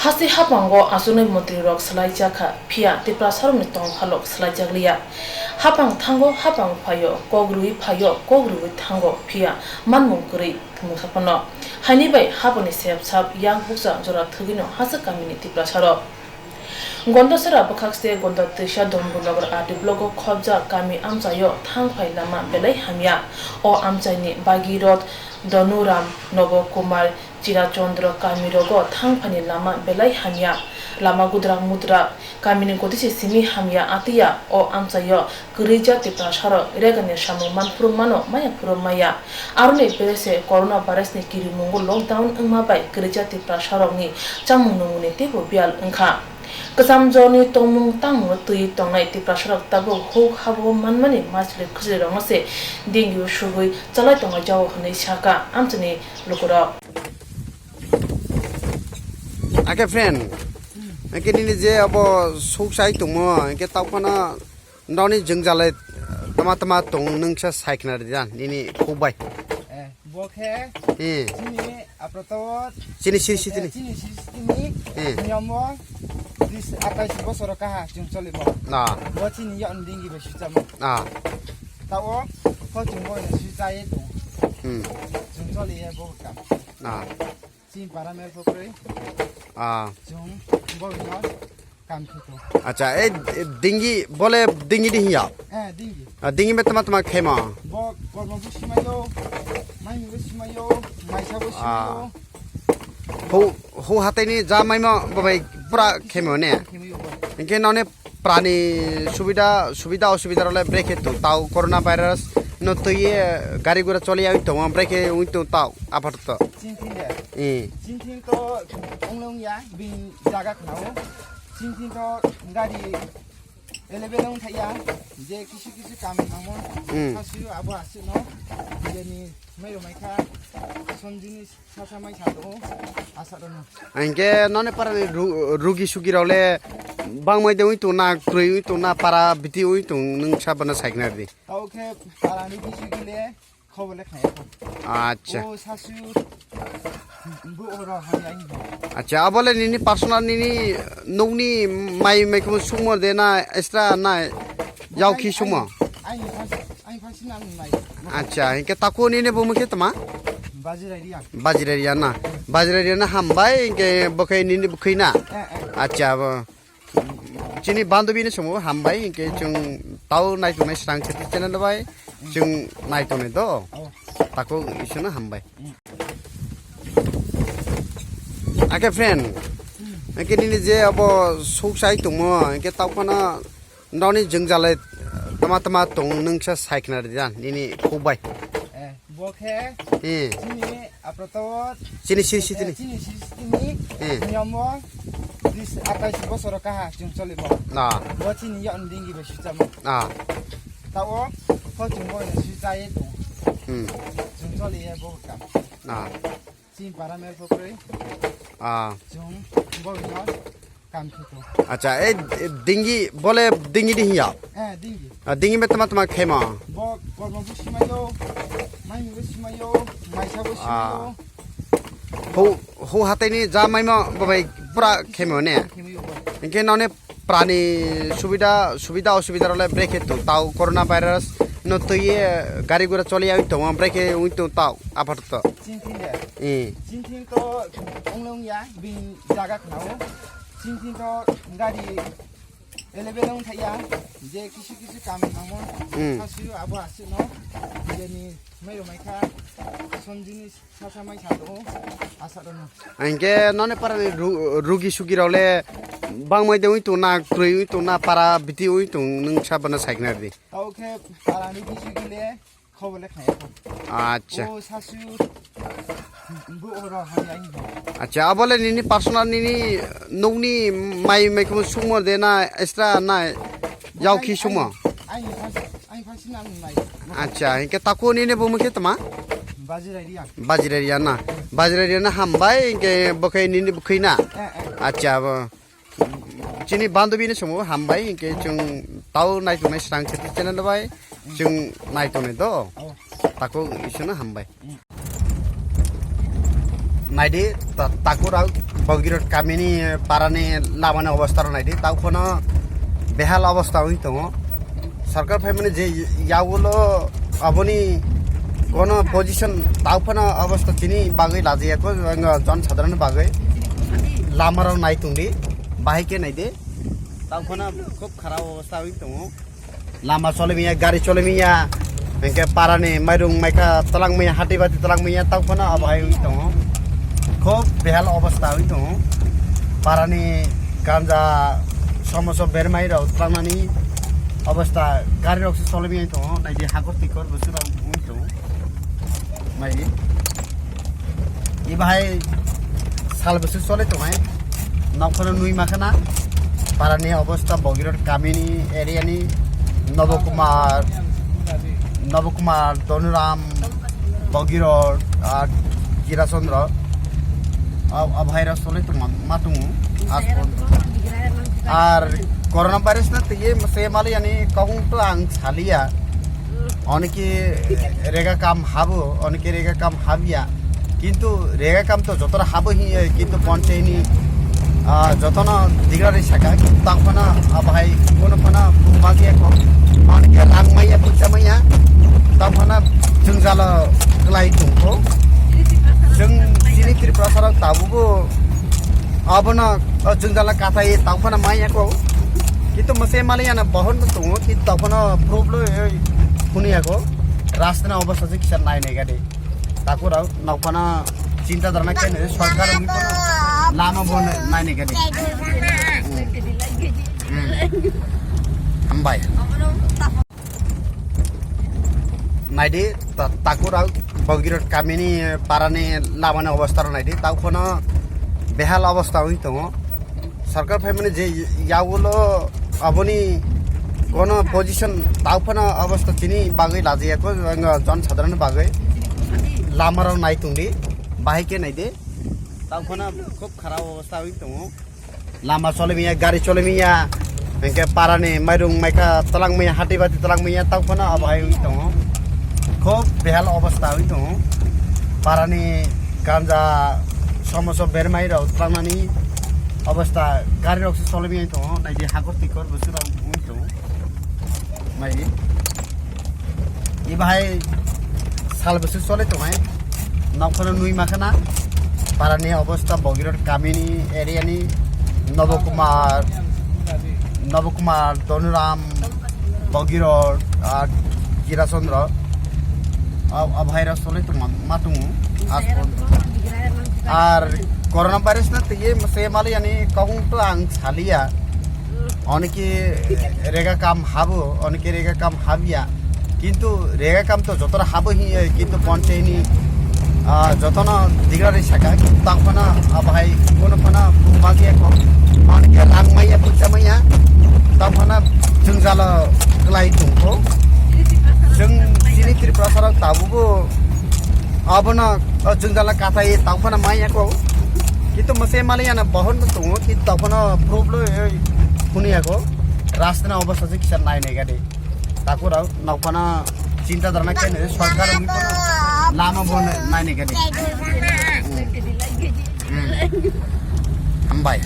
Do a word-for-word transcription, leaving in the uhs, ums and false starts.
Haste haphango achuknai montrirok swlaijakha, phiya Tiprasarokni tongphalok swlaijakliya. Haphang thango, haphang phaio, kok rwui phaio, kok rwui thango, phiya manmung kwrwi mungsa phano. Haini bai haphangni sep sap yak bukcha jora thwgwino hachwk kamini Tiprasarok. Gondasora bwkhakste Gonda twisa Dombrunagar R D block o khobjak kami amchaio thangphai lama belai hamya. O amchaini Bhagirath, Dhanuram, Nobo Kumar, Chirachandra kamirogo thangphani lama belai hamya. Lama gudrak mudrak, kamini gotisi simi hamya atiya. O amchaio kwrwija Tiprasarok regani samung manphuru mano maya phuru maya. Aroni perese corona virusni kirimungo lockdown wngma bai kwrwija Tiprasarokni chamung nungmungni teibo biyal wngkha. Kwcham jorni tongmung tangmungno twi tongnai Tiprasarok tabuk huk habao manmani maichwlwi khwchwlwirokno se dengio sugwi chalai tonglai jao hwnwi sakha amchaini lukurok. Ake friend, ake nini je abo suk sai tongmo, ake tau phano nokni jwngjal le tama tama tong nwng sa sai khna rwdi da nini khuk bai. Eh, bo khe Eh. chini aproto Chini siri sitini. Chini siri sitini Eh. niyom o tris atais bosor kaha chwng choli bo. Na. Bo chini yok ndingi be sujamo. Na. Tao ko chwng bo ne sujai tong. Hmm. Chwng choli ye bo kam. Na. Chini para mer pokri. Ah. Chwng bo no kam khe to. Acha, e, e, dingi, bole dingi di hiya? Eh, dingi. Ah, dingi me tama tama khema? Bo, kormo bu simayo, mai bu simayo, maisa bu Ah. simayo. Ho, ho hatai ni ja mai ma babai pura khema ne? Khema yo bo. Inke none prani subida, subida osubida role breke to tau corona virus no to ye gari gura choli ai to breke ui to tau apat to. Chini thing de. Eh. Chini thing to ong long ya, bini jaga khna o. Chini thing to gari eleven ong thaya, je kisu kisu kam nangmo. Hmm. Sasu abo asu no, je ni mai ro mai kha, som jinis sasa mai sa to, asa to no. Inke none para ni ru-, rugi sugi role bang mai de ui to na, krui ui to na, para biti ui to nung sabana saikna di. Tau khe para ni bisu gile, Khobole khaya kho. Acha. O sasu bu oro hai ai. Acha, abole nini personal nini nokni mai mai kumu sumo de na extra na yau khi sumo. Ai, ai, ai, ai, phasi nang mai. Acha, inke taku nini bu mukhe tama? Bajirai riya. Bajirai riya na. Bajirai riya na hambai, inke bokhai nini bukhai na. Eh, eh. Acha, bo. Chini bandobi ni somo hambai, hinkhe chwng tau naitongnai swrang khe channel bai chwng naitongnai do. Oh. Tako isano hambai. Mm. Ake friend, Mm. Hinkhe nini je abo suk sai tongmo, hinkhe tau phano nokni jwngjal le tama tama tong nwng sa sai khna rwdi da nini khuk bai. Eh. Bo khe Eh. chini aproto Chini siri sitini. Chini siri sitini Eh. niyom o tris atais bosor kaha chwng choli bo. Na. Bo chini yok ndingi be sujamo. Na. Tao ko chwng bo ne sujai tong. Hmm. Chwng choli ye bo kam. Na. Chini para mer pokri. Ah. Chwng bo no Kam khe to. Acha, e, e, dingi, bole dingi di hiya? Eh, dingi. Ah, dingi me tama tama khema? Bo, kormo bu simayo, mai bu simayo, maisa bu Ah. simayo. Ho, ho hatai ni ja mai ma babai pura khema ne? Khema yo bo. Inke none prani subida, subida osubida role breke to tau corona virus no to ye gari gura choli ai to breke ui to tau apat to. Chini thing de. Eh. Chini thing to ong long ya, bini jaga khna o. Chini thing to gari eleven ong thaya, je kisu kisu kam nangmo. Hmm. Sasu abo asu no, je ni mai ro mai kha, som jinis sasa mai sa to, asa to no. Anke none para ni ru-, rugi sugi role bang mai de ui to na, krui ui to na, para biti ui to nwng sa bana saikna di. Tau khe para ni kisu gile, Khobole khaya kho. Acha. O sasu bu oro hai ai. Acha, abole nini personal nini nokni mai mai kumu sumo de na extra na yau khi sumo. Ai, ai, ai, phasi nang mai. Acha, inke taku nini bu mukhe tama? Bajirai riya. Bajirai riya na. Bajirai riya na hambai inke bokhai nini bukhai na. Eh, eh. Acha, bo. Chini bandobi ni somo hambai, hinkhe chwng tau naitongnai swrang khe channel bai chwng naitongnai do. Oh. Tako isano hambai. Mm. Naidi, ta-, Takurao, Bogirot kamini parani lamani obostha rok naidi, tao phano behal obostha wngwi tongo. Sarkar phaimani je yagulo aboni kono position tao phano obostha chini bagwi lajiya ko, jon sadharonni bagwi. Lama rok nai tongdi, bahai khe naidi, tao phano khub kharap obostha wngwi tongo. Lama chole manya, gari chole manya, hingke parani mairung maikha talang manya, hati bati talang manya, tao phano abo hai wngwi tongo. Khub behal obostha wngwi tongo. Parani ganja somoso bermai rok talangnani obostha, gari rok se chole manya tongo, naidi hakor tikor bwswk rok wngwi tongo. Mai. Iba hai sal bwswk chole tongnai. Nokphano nui makhana. Parani obostha Bogirot kamini area ni Nobo Kumar, Nobo Kumar, Donuram, Bogirot, ar Jirachandra. Ab-, abhaira chole tongma, ma tongo. Aspon. Ar corona virus na tiye se mali ani kong to ang salia. Onike rega kam habo, onike rega kam habya. Kintu rega kam to jotora habo hiye, kintu ponchayni, ah, jotono digrari saka, kintu tangphana abai kono phana bumagi ako. Onike rang maya, puja maya, tangphana jwngjalo klai tongko. Jwng chini Tripura sarok tabubo abono, o jwngjalo katai tangphana maya ko. Kintu mase mali ana bohon tongo, kintu tangphana problem Huni ako, rastana obostha se kisa nai nai gade. Takurao, nokphana chinta dharna kene, sorkar ni kono lama bo nai nai gade. Hmm. Hambai. Naidi, ta-, Takurao, Bogirot kamini parani lamani obostha naidi, tao phano behal obostha wngwi tongo. Sarkar phaimani je yagulo aboni kono position tao phano obostha chini bagwi lajiya ko, jon sadharonni bagwi lama rok nai tongdi, bahai khe naidi, tao phano khub kharap obostha wngwi tongo. Lama chole manya, gari chole manya, hingke parani mairung maikha talang manya, hati bati talang manya, tao phano abo hai wngwi tongo. Khub behal obostha wngwi tongo. Parani ganja somoso bermai rok talangnani obostha, gari rok se chole manya tongo, naidi hakor tikor bwswk rok wngwi tongo. Mai. Iba hai sal bwswk chole tongnai. Nokphano nui makhana. Parani obostha Bogirot kamini area ni Nobo Kumar, Nobo Kumar, Donuram, Bogirot, ar Jirachandra. Ab-, abhaira chole tongma, ma tongo. Aspon. Ar corona virus na tiye se mali ani kong to ang salia. Onike rega kam habo, onike rega kam habya. Kintu rega kam to jotora habo hiye, kintu ponchayni, ah, jotono digrari saka, kintu tangphana abahai kono phana bumagi ako. Onike rang maya, puja maya, tangphana jwngjalo klai tongko. Jwng chini Tripura sarok tabubo abono, o jwngjalo katai tangphana maya ko. Kintu mase mali ana bohon tongo, kintu tangphana problem huni ako. Rastana obostha se kisa nai nai gade. Takurao, nokphana chinta dharna kene, sorkar ni kono lama bo nai nai gade. Hmm. Hambai.